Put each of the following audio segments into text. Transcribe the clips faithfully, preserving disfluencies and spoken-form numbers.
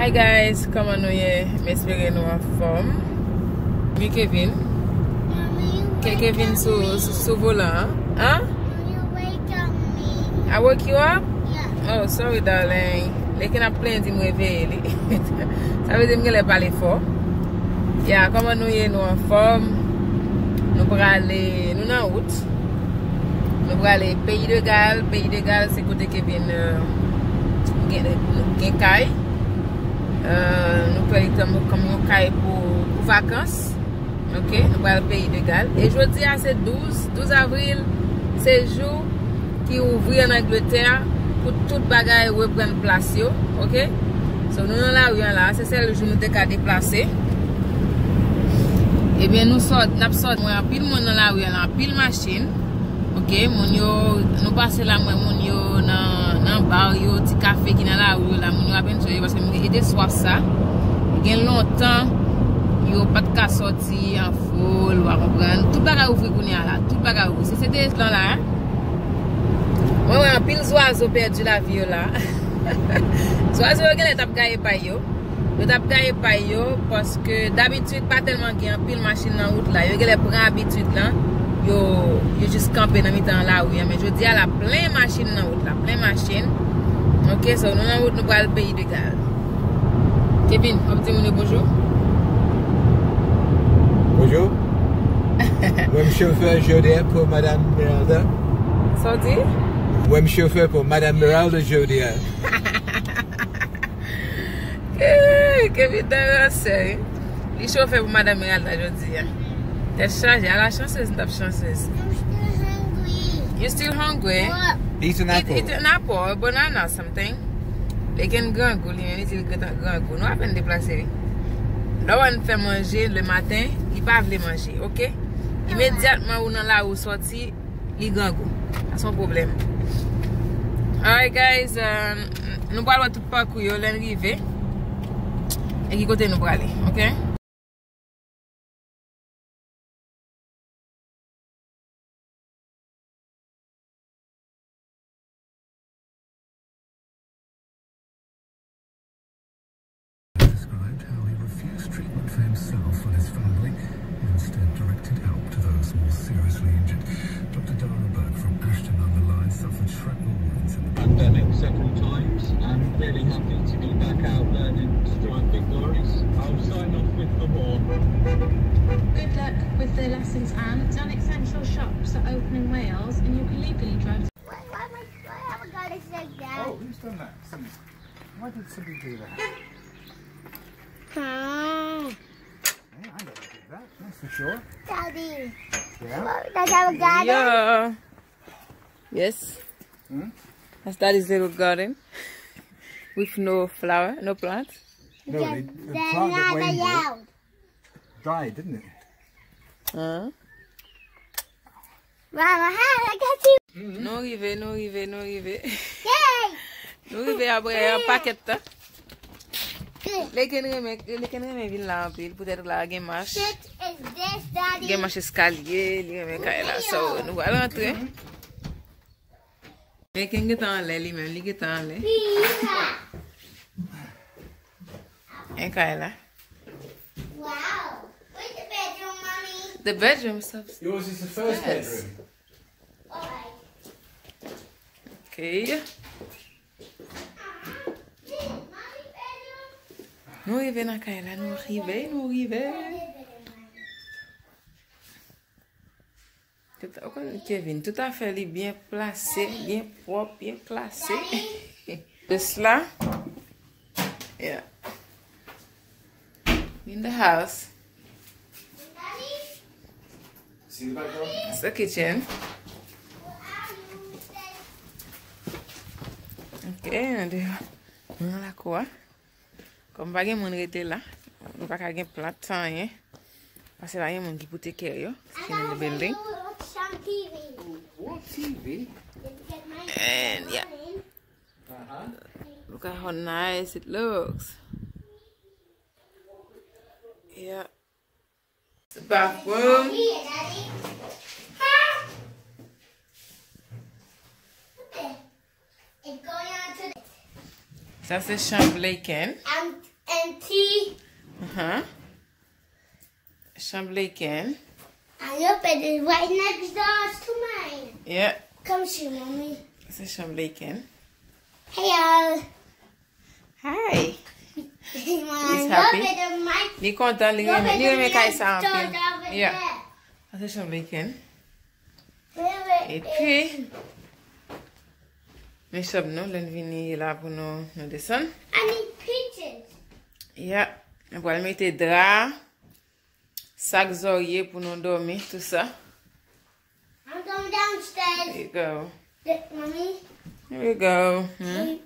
Hi guys, kòman nou ye? M espere nou anfòm. Wi, Kevin. Ke Kevin sou, sou, sou volan an? An? I woke you up? Oh, sorry, darling. Lè ke n ap plenyen di m reveye li. Sa vle di m genlè pale fò. Ya, kòman nou ye? Nou anfòm? Nou prale, nou nan wout. Nou prale Pays de Galles. Pays de Galles, se kote Kevin, euh, gen, gen kay. Euh, nou pran li kòm, kòm yon kay pou, pou vakans. Ok, nou pral Pays de Galles. E jodi a se douz, douz avril, se jou ki ouvri an Angletè pou tout bagay reprann plas yo. Ok? So, nou nan lari an la, se sèl jou nou te ka deplase. Ebyen, nou sòt, n ap sòt, mwen anpil moun nan lari an la, anpil machin. Ok, moun yo, nou pase la, mwen moun yo nan, nan bar yo, ti kafe ki nan lari yo la, moun yo ap enjoy paske moun yo te swaf sa. Gen lontan, yo pa t ka sòti an foul, w a konprann. Tout bagay ouvri kounye a la, tout bagay ouvri. Se, se te plan la, hein? Mwen wè anpil zwazo pèdi lavi yo la. Zwazo yo genlè t ap gaye pay yo. Yo t ap gaye pay yo, paske dabitid pa tèlman gen anpil machin nan wout la. Yo genlè pran abitid lan, yo, yo jis kanpe nan mitan lari an. Men jodi a la, plen machin nan wout la, plen machin. Ok, so nou nan wout, nou pral Pays de Galles. Kevin, w ap di moun yo bonjou? Bonjou. Mwen m chofè jodi a pou Madanm Meralda. Sa w di? Mwen m chofè pou Madanm Meralda jodi a. Eh, Kevin nan ransè, wi. Li chofè pou Madanm Meralda jodi a. Tèt chaje, ala chansez, m t ap chansez. I'm still hungry. You still hungry? What? Eat an apple. Eat, eat an apple, a banana, something. Li gen grangou, li menm, li di li gen grangou. Nou apèn deplase, wi. Lè w ann fè manje le maten, li pa vle manje, ok? Imedyatman ou nan lari ou sòti, li grangou. Sa se yon pwoblèm. Alright, guys, um, nou pral wè tout pakou yo lè n rive. E ki kote nou prale, ok? Described how he refused treatment for himself and his family, and instead directed help to those more seriously injured. Doctor Dara Burke from Ashton on the Line suffered shrapnel wounds in the pandemic several times. I'm really happy to be back out learning to drive big lorries. I'll sign off with the horn. Good luck with the lessons, Anne. It's an essential shops are open in Wales, and you can legally drive. Why, why, why, why have a garlic like that? Oh, who's done that? Somebody, why did somebody do that? Hmm. Yeah, I never did that, that's for sure. Daddy. Yeah? Does have a garden? Yeah. Yes. Hmm? That's daddy's little garden with no flower, no plants. No, the, the plant that Wayne bought died, didn't it? Huh? Mama, hi, I got you. Nou rive, nou rive, nou rive. Yay! Nou rive apre yon pakèt tan. Leken renmen, Leken renmen vin la anpil, poutèt la gen mach. Shit is this, Daddy? Gen mach eskalye, li renmen kay la. So, nou pral antre. Leken gentan anlè li menm, li gentan anlè. Pizza. En kay la. Wow. Where's the bedroom, Mommy? The bedroom is upstairs. Yours is the first bedroom. Alright. Ok. Nou rive nan kay la, nou rive, nou rive. Tout, ou konn Kevin, tout afè li byen plase, byen pwòp, byen klase. This la. Yeah. In the house. See the back door? It's the kitchen. Ok, nou deyò. Nou nan lakou a. Kòm pa gen moun rete la, nou pa ka gen plant, anyen. Paske pa gen moun ki pou take care yo. Skin in the building. What T V? And yeah. Look at how nice it looks. Yeah. The bathroom. Sa se chanm Leken. Auntie. Uh-huh. Chambre Laken. I open it right next door to mine. Yeah. Come see, mommy. Se Chambre Laken. Hey, y'all. Hi. He's happy. Li kontan, li renmen, li renmen kay sa anpil. Yeah. Sa se Chambre Laken. Epi, men chanm nou, lè n vini la pou nou, nou desann. I need peaches. Yeah. Nou pral mete dra, sak zòrye pou nou dòmi, tout sa. I'm going downstairs. There you go. Mommy. Here we go. Hmm?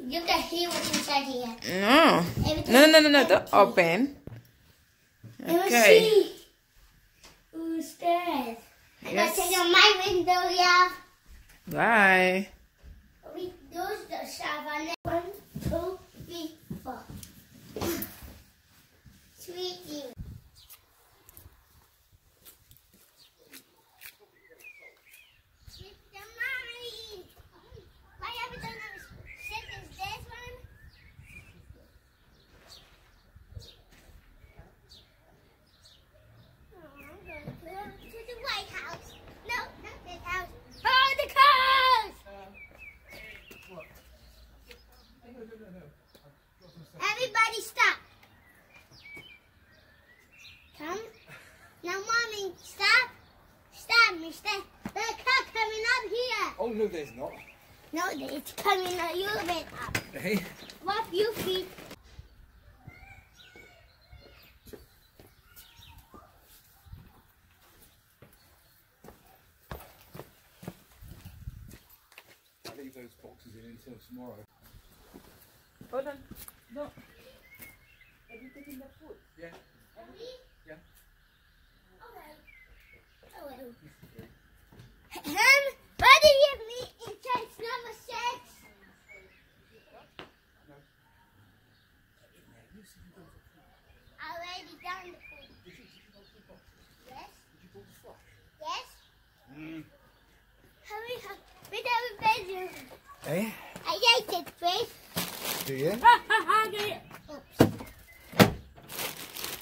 You can hear what's inside here. No. No, no, no, no, no. Don't open. Okay. Who's that? I gotta take out my window, y'all. Bye. We do the Chevrolet. One, two, three, four. Sweetie. Mister Mommy, why you ever done this? Since it's this one? Oh, I'm going to, to the White House. No, not this house. Oh, the cars! Everybody stop. Come. Now, Mommy, stop. Stop, mister. The car coming up here. Oh, no, there's not. No, it's coming a little bit up. Hey. What you feet? I leave those boxes in until tomorrow. Hold on. No. Have you taken the food? Yeah. Have you? Yeah. Alright. Alright. Him? What do you mean it takes number six? No. Already done the food. Did you, did you go to the box? Yes. Did you go to the flush? Yes. Mm. Hurry up. We got a bedroom. Eh? I like it, please. Do you? Oops.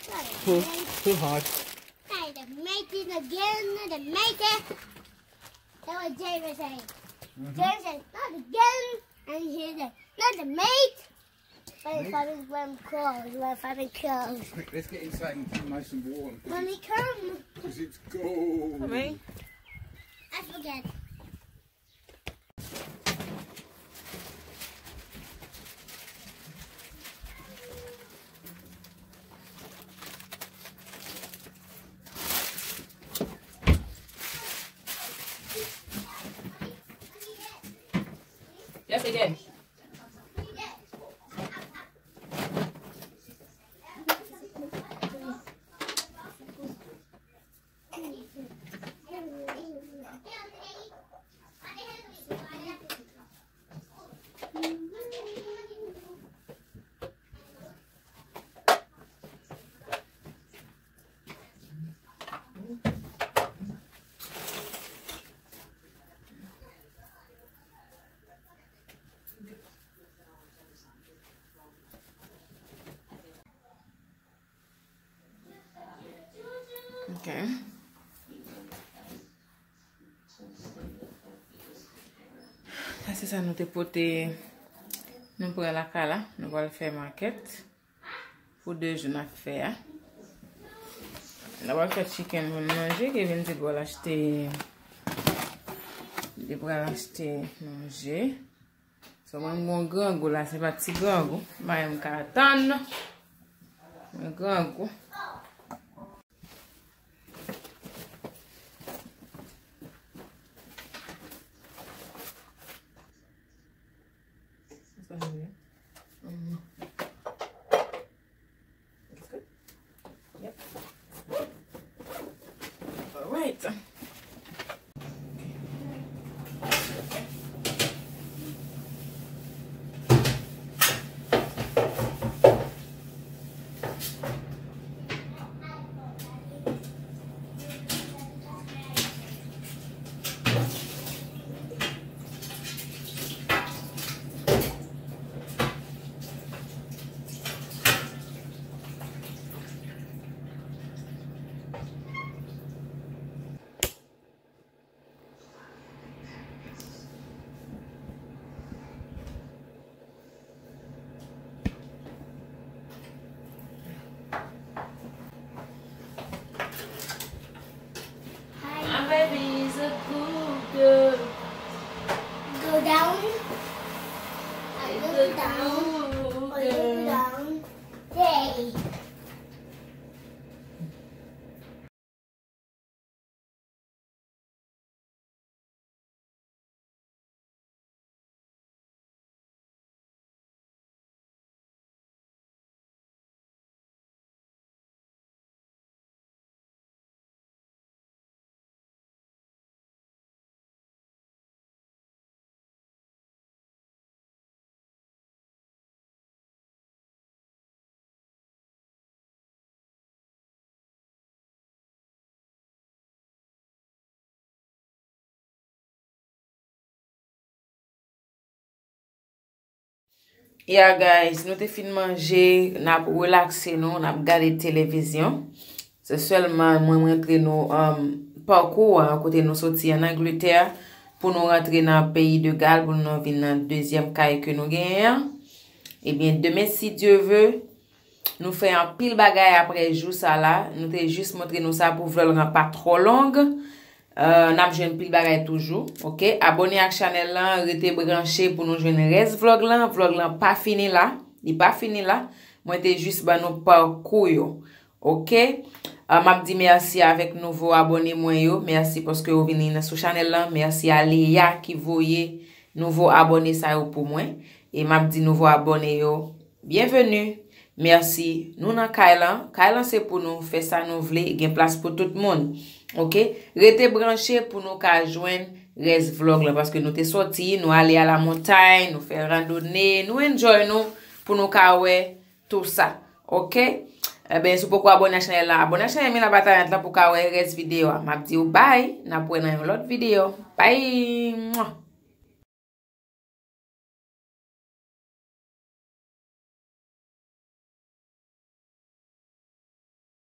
Sorry. Too, too hard. Try to make it again, to make it. That was James saying. Mm-hmm. James said, "Not again." And he said, "Not the mate." Wait, Mommy? Father's wearing clothes. Where father clothes. Quick, let's get inside and keep nice and warm. Mommy, come. 'Cause it's cold. Mommy. I forget. Yes, again. Ok. Sa se sa nou te pote, nou pran lakay la, nou pral fè makèt pou de jou n ap fè a. Nou pral fè chicken pou n manje, Kevin te pral achte, te pral achte manje. So, mwen, m gon grangou la, se pa ti grangou. M pa menm ka tann. Mwen grangou. That's good. Yep. All right. Yeah guys, nou te fin manje, n ap relakse nou, n ap gade televizyon. Se sèlman mwen montre nou um, pakou an, kote nou soti an Angletè, pou nou rantre nan peyi de Gal, pou nou vin nan dezyèm kay ke nou genyen an. Ebyen, demen, si Dye ve, nou fè anpil bagay apre jou sa la. Nou te jis montre nou sa pou vlog lan pa twò long. Uh, n ap jwenn pil bagay toujou, ok? Abòne ak chanèl lan, rete branche pou nou jwenn rès vlog lan. Vlog lan pa fini la, li pa fini la. Mwen te jis ban nou pakou yo, ok? Uh, m ap di mèsi avèk nouvo abòne mwen yo. Mèsi paske yo vini nan sou chanèl lan. Mèsi a Leya ki voye nouvo abòne sa yo pou mwen. E m ap di nouvo abòne yo, byenveni. Mèsi. Nou nan kay lan. Kay lan se pou nou fè sa nou vle. Gen plas pou tout moun. Ok? Rete branche pou nou ka jwenn rès vlog lan. Paske nou te soti, nou ale a la montay, nou fè randone, nou enjoy nou pou nou ka wè tou sa. Ok? Ebyen, si w poko abòne ak chanèl lan, abòne ak chanèl Mila Batayant lan pou ka wè rès videyo a. M ap di w bay, n ap wè nan yon lòt videyo. Bay!